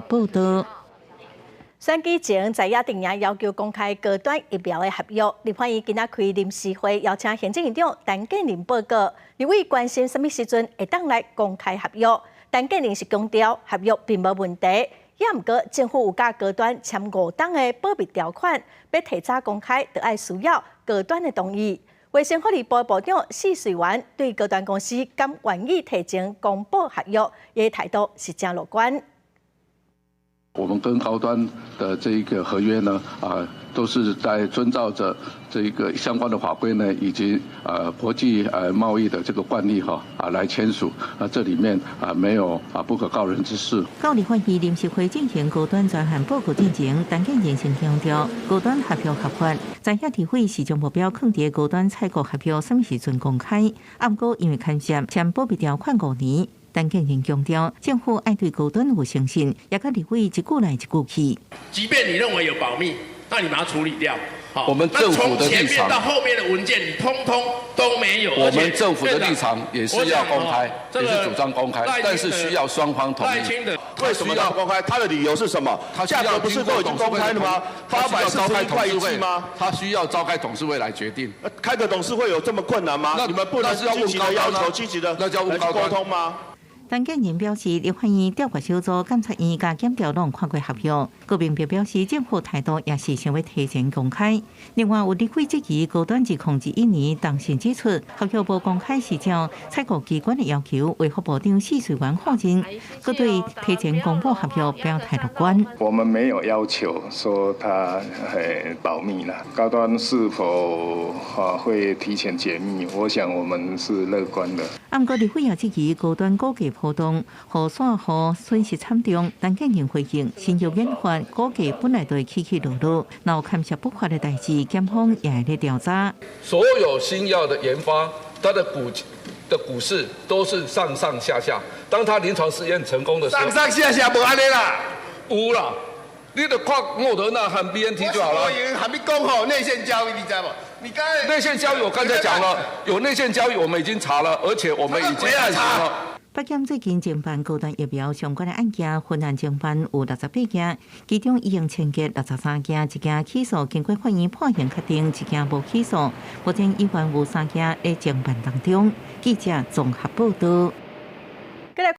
報道。選舉前在野陣營要求公開高端疫苗的合約，立法院今仔開臨時會邀請行政院長陳建仁報告。立委關心啥物時陣會當來公開合約？陳建仁是強調合約並無問題，也毋過政府有佮高端簽五冬的保密條款，欲提早公開，就愛需要高端的同意。衛生福利部部長許瑞元對高端公司敢願意提前公布合約，伊的態度是誠樂觀。我們跟高端的這一個合約呢，啊，都是在遵照着這一個相關的法規呢，以及國際貿易的這個慣例哈啊來簽署。啊，這裡面啊沒有啊不可告人之事。到立法院臨時會進行高端專項報告進前，陳建仁先強調高端合約合法，在野立委是將目標囥佇高端採購合約啥物時陣公開，毋過因為牽涉簽保密條款五年。陳建仁強調，政府愛對高端有誠信，也佮立委一句來一句去。即便你認為有保密，那你把它處理掉。我們政府的立場，從前面到後面的文件，你通通都沒有。我們政府的立場也是要公開，也是主張公開，但是需要雙方同意。為什麼要公開？他的理由是什麼？價格不是都已經公開了嗎？841塊一劑嗎？他需要召開董事會來決定。開個董事會有這麼困難嗎？那你們不能積極的要求，積極的那叫問高溝通嗎？陳建仁表示，立法院調閱小組、監察院佮檢調攏看過合約，閣明白表示政府態度也是想欲提前公開。另外有立委質疑高端2021年當時指出，合約無公開是照採購機關的要求，衛福部長許瑞元否認，閣對提前公布合約表態樂觀。我們沒有要求說他保密啦，高端是否會提前解密？我想我們是樂觀的。毋過立委也質疑高端股價波動，予散戶損失慘重。陳建仁回應：新藥研發股價本來就會起起落落，若有牽涉不法的代誌，檢方也會咧調查。所有新藥的研發，它的股市都是上上下下。當它臨床試驗成功的時候，上上下下無按呢啦，有啦，你就看莫德納和 BNT 就好了。我還沒講好內線交易，你知無？你剛才內線交易，我剛才講了，有內線交易，我們已經查了，而且我們已經案查了。北檢最近偵辦高端疫苗相關的案件，分案偵辦有68件，其中已經簽結63件，一件起訴經過法院判刑確定，一件無起訴。目前依然有三件佇偵辦當中。記者綜合報道。